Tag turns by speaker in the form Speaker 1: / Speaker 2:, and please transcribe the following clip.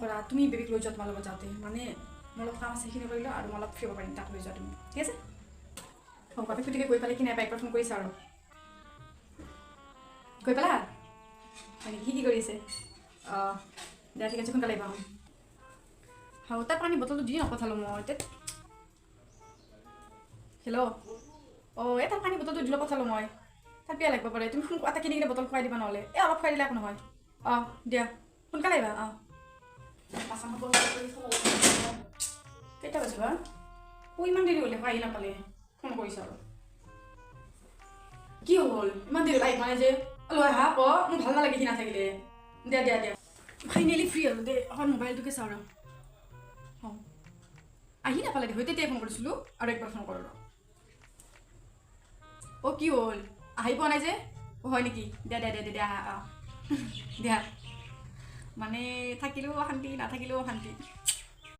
Speaker 1: কৰা, তুমি বেবীক লৈ যোৱা তোমাৰ লগত যাওঁতে, মানে মোৰ অলপ কাম আছে, সেইখিনি কৰি লওঁ আৰু মই অলপ ফুৰিব পাৰিম, তাক লৈ যোৱা তুমি, ঠিক আছে? হ'ব, বাপেক পুতেকে গৈ পালে কি নাই, একবাৰ ফোন কৰিছা আৰু গৈ পালা? হয় নেকি? সি কি কৰি আছে? অঁ দিয়া, ঠিক আছে, সোনকালে আহিবা। হ'ব, তাৰ পানী বটলটো দি নপঠালোঁ মই। হেল্ল', অঁ, এই তাৰ পানী বটলটো দি নপঠালোঁ মই, তাৰ পিয়াহ লাগিব পাৰে। তুমি ফোন এটা কিনি কিনে বটল খুৱাই দিবা নহ'লে, এই অলপ খুৱাই দিলে একো নহয়। অঁ দিয়া, সোনকালে আহিবা। অঁ, কেইটা বাজিব? অ' ইমান দেৰি হ'লে, আহি নাপালে। ফোন কৰিছা আৰু কি হ'ল, ইমান দেৰি হ'ল আহি পোৱা নাই যে? লৈ আহা আকৌ, মোৰ ভাল নালাগে সি নাথাকিলে। দিয়া দিয়া দিয়া, ফাইনেলি ফ্ৰী হ'লো দেই, অকণ মোবাইলটোকে চাওঁ। আৰু অঁ, আহি নাপালে দেখোন, তেতিয়াই ফোন কৰিছিলোঁ, আৰু একবাৰ ফোন কৰোঁ। অ' কি হ'ল, আহি পোৱা নাই যে? অ' হয় নেকি? দিয়া দিয়া দিয়া দিয়া, আহা। অঁ দিয়া, মানে থাকিলেও অশান্তি, নাথাকিলেও অশান্তি।